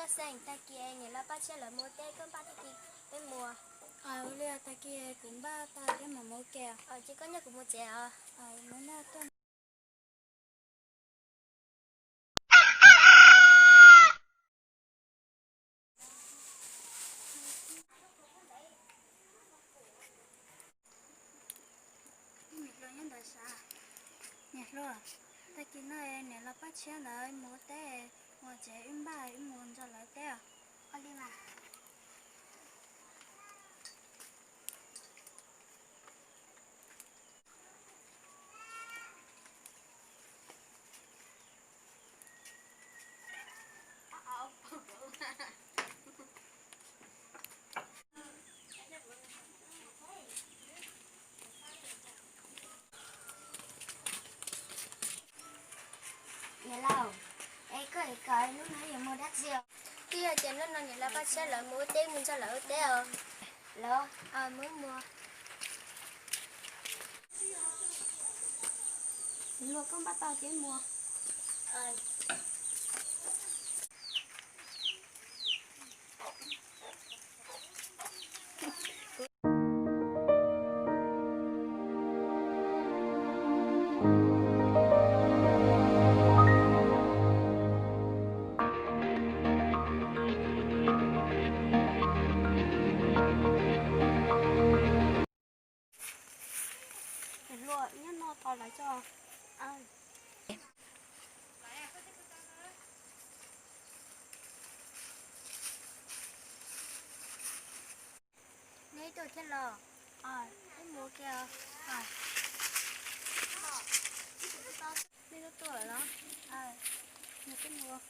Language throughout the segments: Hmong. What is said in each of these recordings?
Xeem, tag kis niam laus Paj Tshiab lawv mus ua teb, koj npaj tag kis peb mus. Ua li, tag kis kuv npaj tag peb mam mus ua ke. Ces koj nrog kuv mus tsev os. Niam hluas, tag kis no niam laus Paj Tshiab ntawd mus ua teb, mus tsev, wb npaj wb mus nrog lawv teb os. Ua li mas. Niam laus, es koj es koj hnub no yuav mus dab tsi os? Twb yog tias hnub no niam laus Paj Tshiab lawv mus ua teb, mus nrog lawv ua teb os. Los, mus mus. Luag koj npaj tau ces mus. Luag nyob no tos lawv tso. Neb tuaj thiab los? Wb mus ua ke os. Neb tuaj tuaj lawm los? Neb tuaj mus.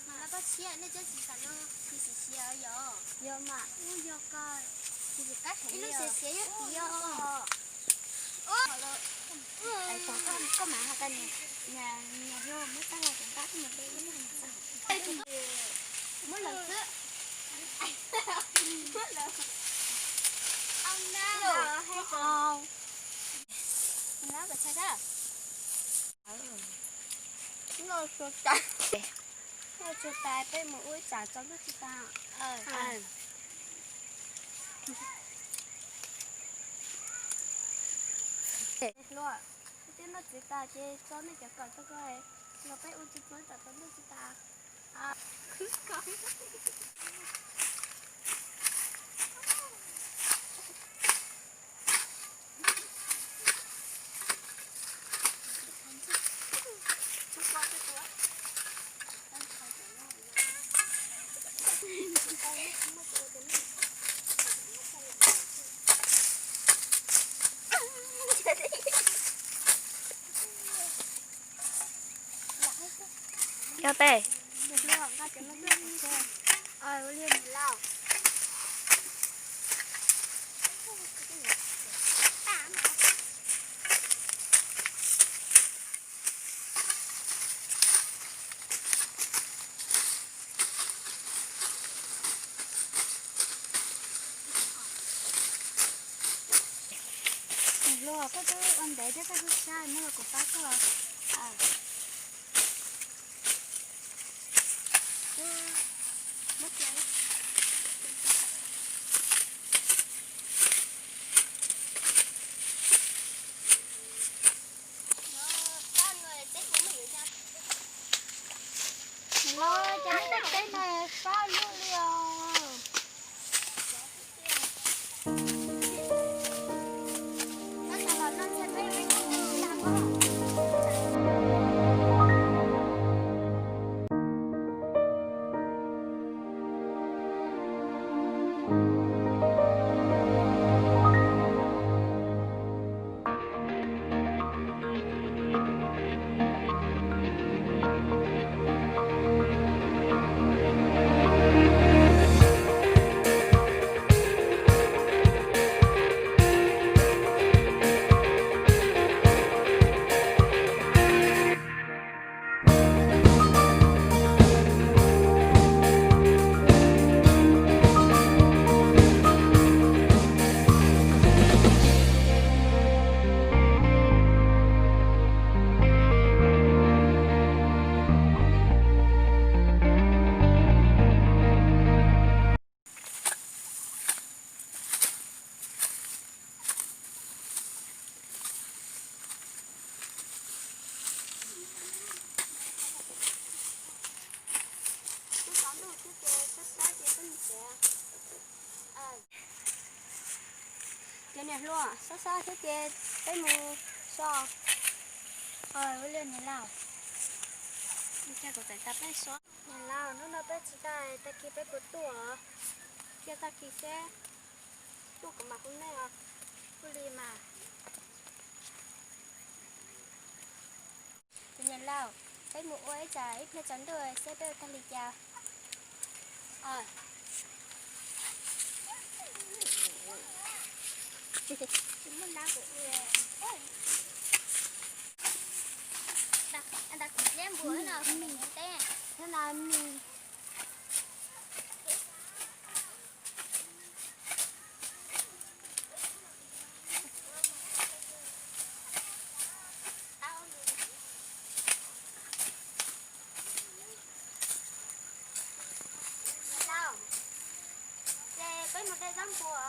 Mas no koj tshiab nej cov tsis xav no, tsis xav xav yog. Yog mas, ub yog koj, tsis qab ib lub xav xav yog tsis yog. Koj mas has tas niam hluas muab tag los tseem tab mus de ib lub. Muab lawm xwb. Muab lawm. Au na. Au na, koj tshaj tag. Noj tsuag tas, noj tsuag tas peb mus ua ib tsam tso ntuj tsis tas. Hluas, twb noj txiv tas ces tso nej cov kom tso ko, los peb ua tsuag tsuag ib tsam tso ntuj tsis tas. Yog peb. Luag, koj twb ua ntev thiab koj twb sab, muab los kuv pab koj. Los, cov nej tej teb no sab luaj li os. Twb tsaus ntuj thiab ces sab sab ces peb mus tsev. Cov niam hluas, sab sab thiab ces peb mus so. Ua li niam laus, ua cas kuv txawm tas peb so. Niam laus, hnub no peb tsis tau, tag kis peb puas tuaj? Cia tag kis seb, tuaj kuv mam hu nej os. Ua li mas. Ces niam laus, peb mus ua ib tsam ib pliag tsaus ntuj seb peb ua tag li cas. Tsis muaj nab kuv ua. Nab kuv liab npua no, teb no mis. Ces peb mus de zaub npua.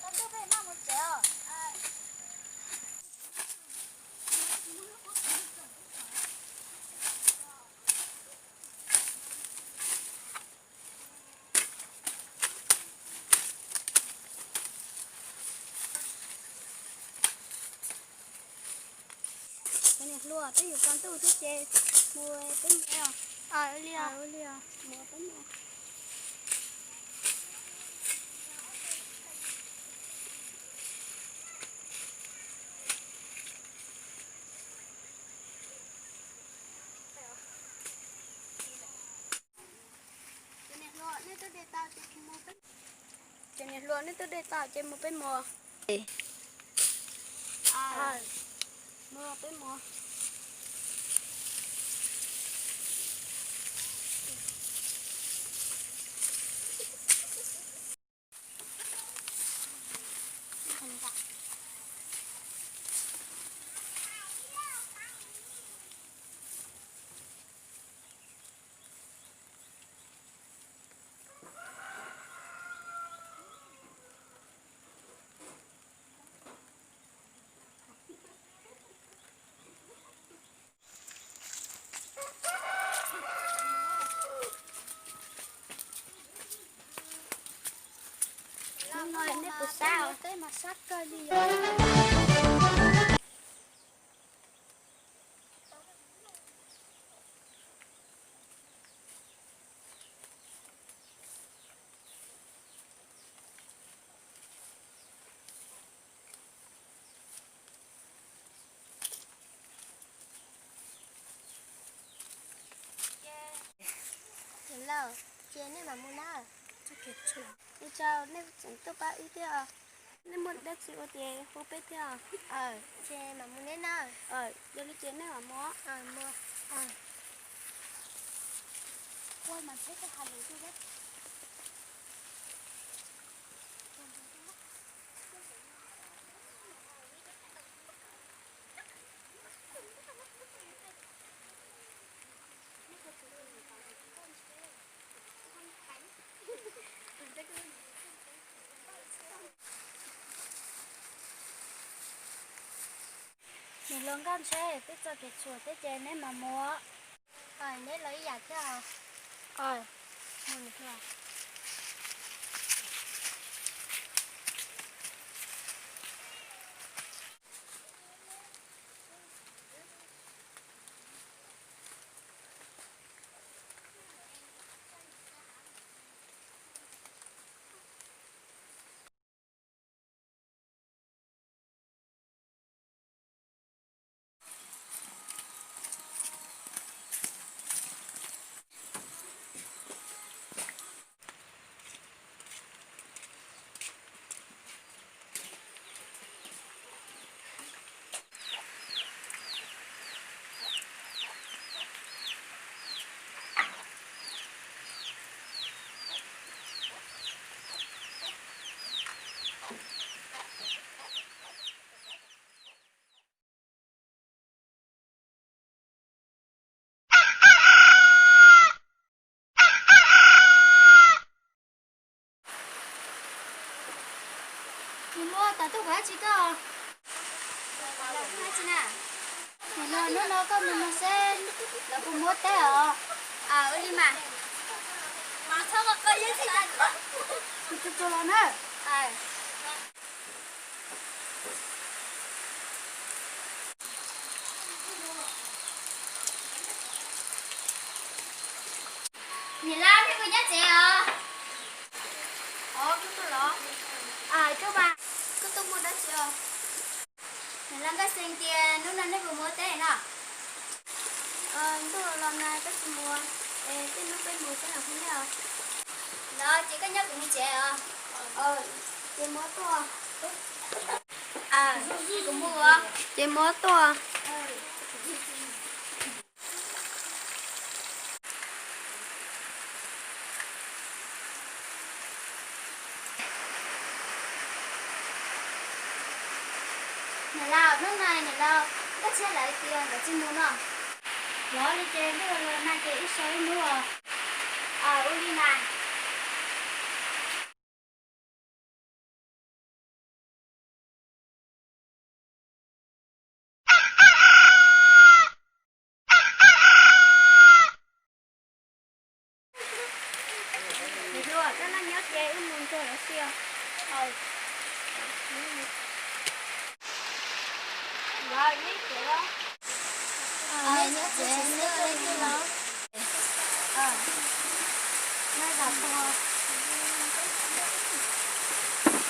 Tsaus ntuj peb mam mus tsev os. Cov niam hluas, twb yuav tsaus ntuj thiab ces mus peb mus os. Ua li os, mus peb mus. Cov niam hluas, nej twb de tau ces mus peb mus. Mus peb mus. Hnub no nej puas sab? Teb mas sab kawg li os. Niam laus, ces nej mam mus na. Ua tsaug nej tseem tuaj pab wb thiab os. Nej muaj dab tsi ua ces hu peb thiab os. Ces mam mus nej na. Yog li ces nej mam mus. Nws luag nkauj ntshe twb txog kev tshuam thiab ces neb mam mus. Neb los ib yam thiab. Nws luag, tom tuaj kuv dab tsi koj? Dab tsi na? Nws luag, hnub no koj mus no seb lawv puas muab teb os. Ua li mas. Tus tus los na. Niam laj, nej puas nyob tsev os? Os, koj tuaj los? Tuaj mas. Koj tuaj muaj dab tsi os? Niam laj, nkauj xeem tias hnub no nej puas mus ua teb no? Ntuj los nag peb tsis mus, es tej hnub peb mus seb los hu nej os. Los ces koj nyob kuv mus tsev os. Ces mus tuaj. Kuv mus. Ces mus tuaj. Niam laus, hnub no niam laus, nkauj txiag lawv tias nkawd tsis mus no. Los li ces ntuj los nag ces wb so ib hnub os. Ua li mas. Niam hluas, koj noj nyob ces wb mus nrog lawv si os. Los nyob tsev los. Nyob tsev, neb tuaj los. Neb zam tau.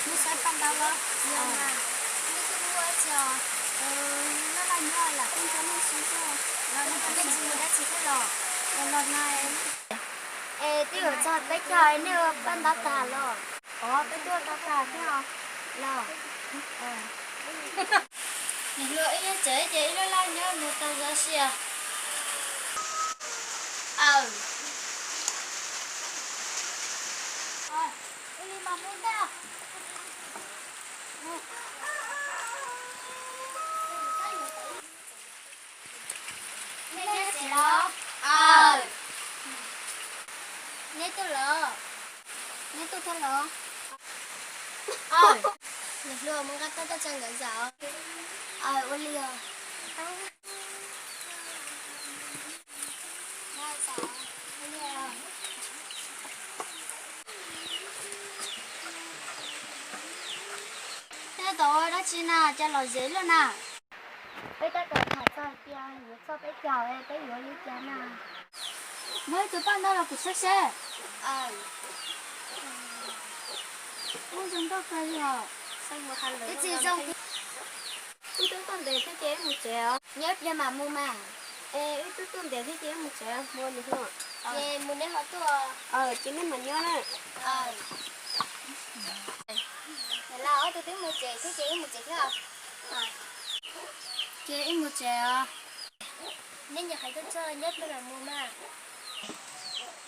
Neb saib paj ntaub los? Yog mas. Neb tuaj ua dab tsi os? Neb laj nyob lam tuaj nrog nej si tuaj. Los neb tuaj tsis mus dab tsi thiab los? Los los na. Es twb yuav txog peb caug, nej ua paj ntaub tag los? Os, peb twb ua tau tag thiab os. Los. Niam hluas, wb nyob tsev ces wb laj laj nyob mus tag zov si os. Aw. Ua li mas mus ntag. Neb nyob tsev los? Aw. Neb tuaj los? Neb tuaj thiab los? Aw. Niam hluas, mus nqa tau toj tsam nkawd zam. Aw, ua li os. Neb tau ua dab tsi na, cas lom zem luaj na? Peb tab tom tham txog tias yuav txog peb caug, peb yuav li cas na? Muaj ib tug paj ntaub los kuv saib seb. Ub, zoo nkauj kawg li os. Ib txhis zoo. Wb twb tuaj ntev thiab ces wb mus tsev os. Nyob pliag mam mus mas. Es wb twb tuaj ntev thiab ces wb mus tsev, mus niam hluas. Ces mus neb ho tuaj. Ces nej mam nyob na. Niam laus, ob tug twb mus tsev thiab ces wb mus tsev thiab. Ces wb mus tsev os. Neb nyiam hais tuaj txog nyob peb mam mus mas.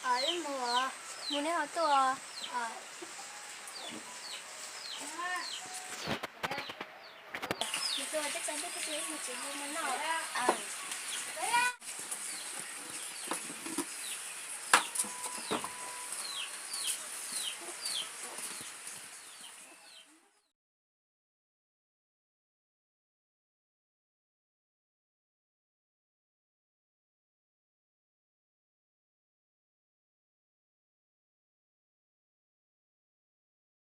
Wb mus, mus nej ho tuaj. Mus tuaj teb tsa neb tuaj txog wb mus tsev mus mas noj.